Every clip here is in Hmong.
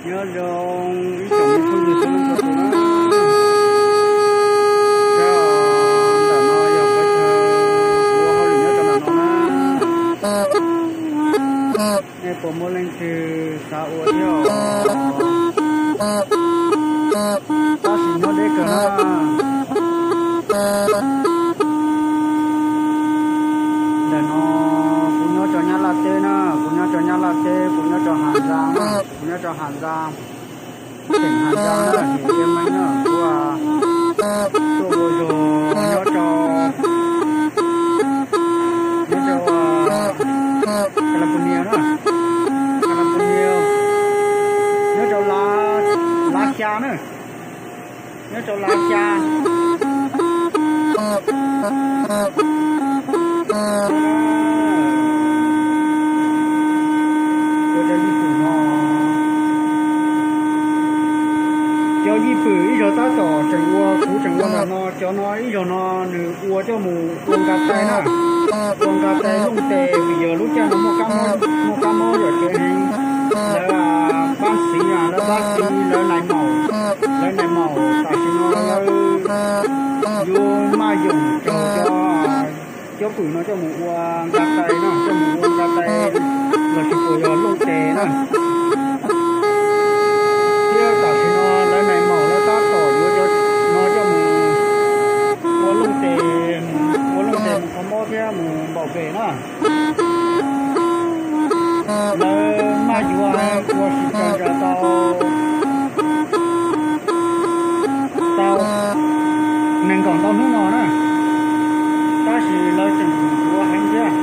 Nyob zoo ib tsoom me phooj ywg txhua leej txhua tus na. Ntawm no yog qhov chaw kuv ua hauj lwm nyob rau ntawm no na. Nej puas muaj leej twg xav ua thiab? Tab sis nyob deb kawg na. Ntawm no kuv nyob rau Nyab Laj teb na, kuv nyob rau Nyab Laj teb, kuv nyob rau Hà Giang na, kuv nyob rau Hà Giang, tỉnh Hà Giang na, huyện Yên Minh na, kuv tuaj ua zog nyob rau, nyob rau California na, California, nyob rau Lá, Lá Xya na. Nyob rau Lá Xya. Ua cov yij pwm no, cov yij pwm ib zaug tab tom tseem ua, kuv tseem ua ntawm no, cov no ib zaug no nws ua coj mus ua nka tais na, ua nka tais looj tes vim yog lub caij no muaj kab mob, muaj kab mob yam kev heev. Lawv pab xiv, lawv pab xiv, lawv nais maum, lawv nais maum tam sim no lawv yuav maj yoom raug cov, cov pwm no coj mus ua nka tais no, coj mus ua nka tais los sis puas yog looj tes na. Thiab tam sim no lawv nais maum lawv tab tom yuav cov no coj mus ua looj tes, ua looj tes mus kho mob thiab mus npaum pem na. Lawv maj yuav ua sis tau, tau nees nkaum ntau hnub no na, tab sis lawv tseem yuav heev thiab.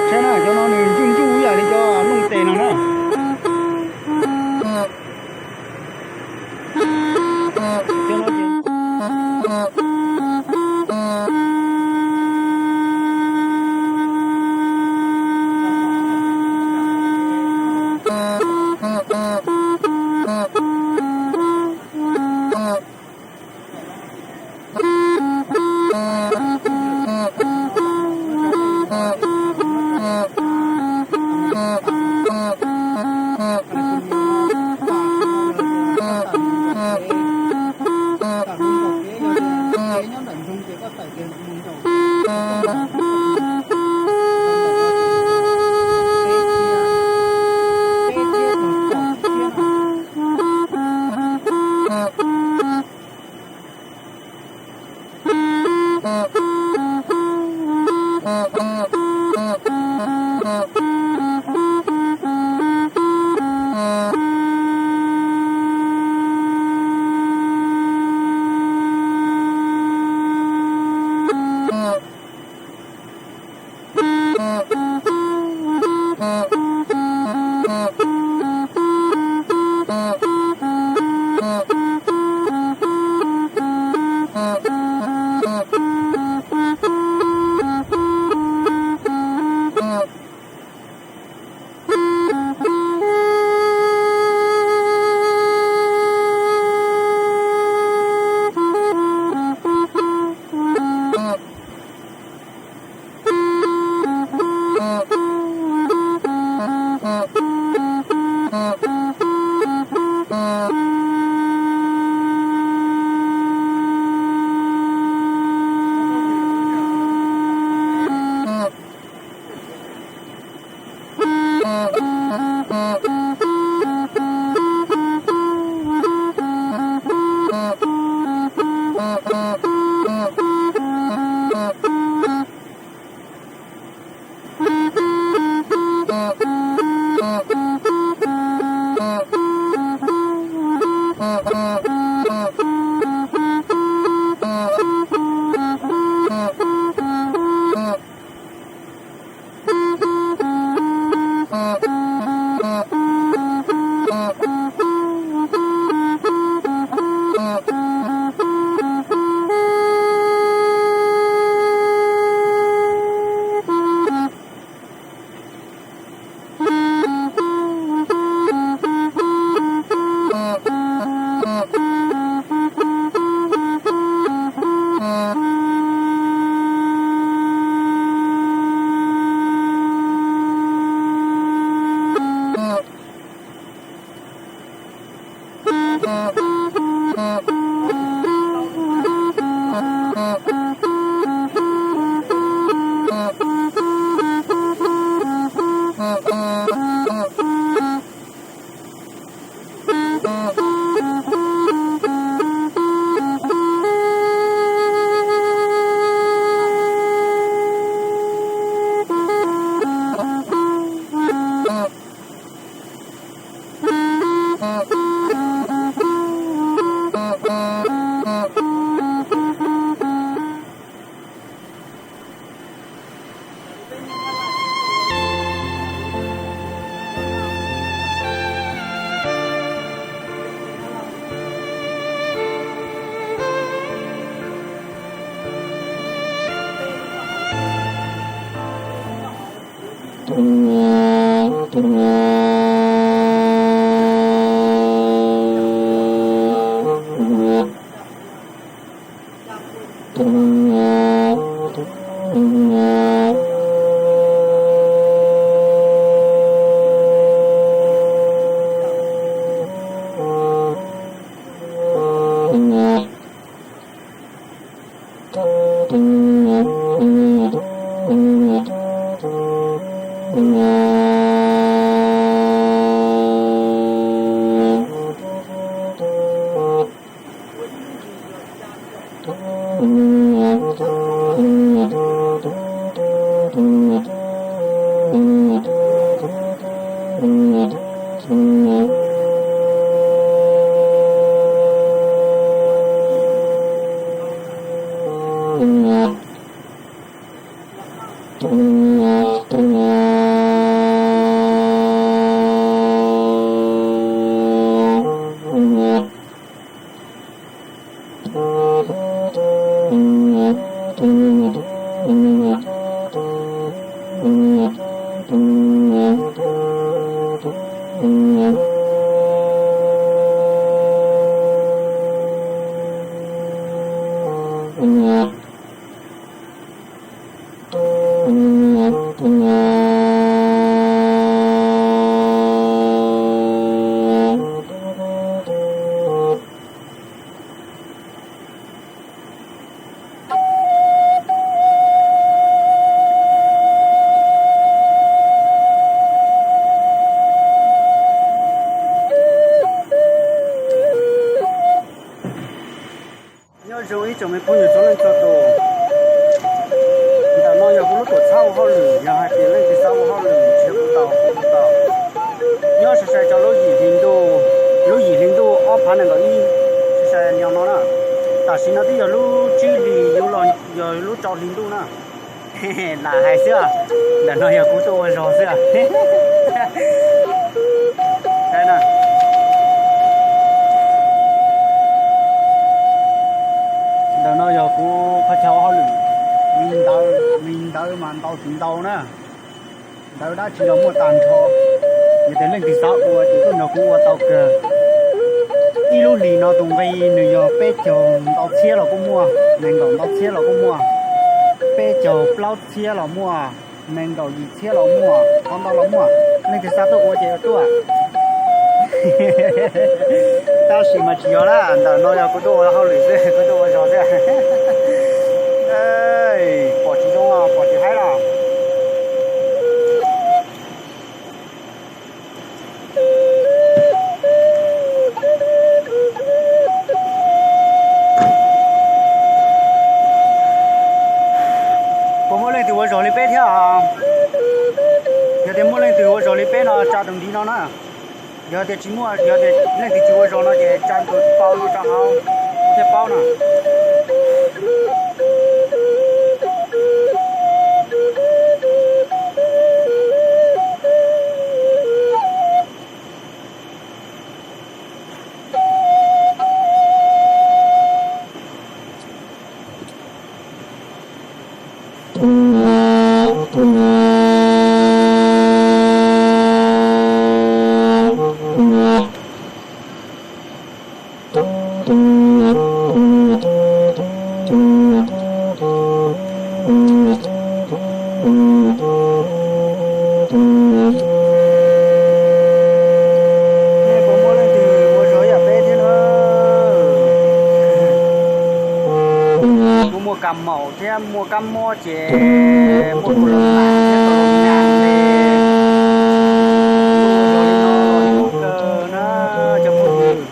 Saib na, cov no nws ntsuj ntsuj ib yam li cov looj tes no na. Nyob zoo ib tsoom me phooj ywg txhua leej txhua tus. Ntawm no yog kuv lub tuam txhab ua hauj lwm, yog hais tias leej twg xav ua hauj lwm nrhiav kuv tau, kuv tau. Nyob sai sai rau lub yim hli ntuj, lub yim hli ntuj ob phav nees nkaum ib, sai sai li no na. Tam sim no twb yog lub tsib hlis, yog lub rau hli ntuj na. Lam hais xwb, ntawm no yog kuv tuaj ua zog xwb. Ntawm no yog kuv qhov chaw ua hauj lwm, me ntawv, me ntawv mas ntau tsis ntau na. Ntawv dab tsi los muaj tag nrho, yog tias leej twg xav ua ces tuaj nrog kuv ua tau kawg. Ib lub hlis no tus nqi nws yog peb caug ntau txhiab los kuj muaj, nees nkaum ntau txhiab los kuj muaj, peb caug plaub txhiab los muaj, nees nkaum yim txhiab los muaj, qhov ntau los muaj. Leej twg xav tuaj ua ces tuaj. Tab sis mas tsis yog na, ntawm no yog kuv tuaj ua hauj lwm xwb, kuv tuaj ua zog xwb. Pom tsis zoo, pom tsis haib los. Puas muaj leej twg ua zog li peb thiab? Yog tias muaj leej twg ua zog li peb no tsa tus ntiv no na. Yog tias tsis muaj, yog tias leej twg tsis ua zog no ces tsa tus pau rau hauv thiaj paub na. Puas muaj leej twg ua zog ib yam peb thiab na? Muaj muaj kab maum thiab muaj kab mob ces muaj tus los tas thiab tus los nyas li. Ua zog li no los zoo kawg na cov phooj ywg.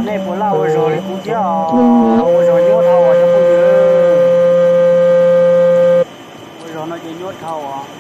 Nej puas laj ua zog li kuv thiab os? Ua zog nyuaj dhau os cov phooj ywg. Ua zog no ces nyuaj dhau os.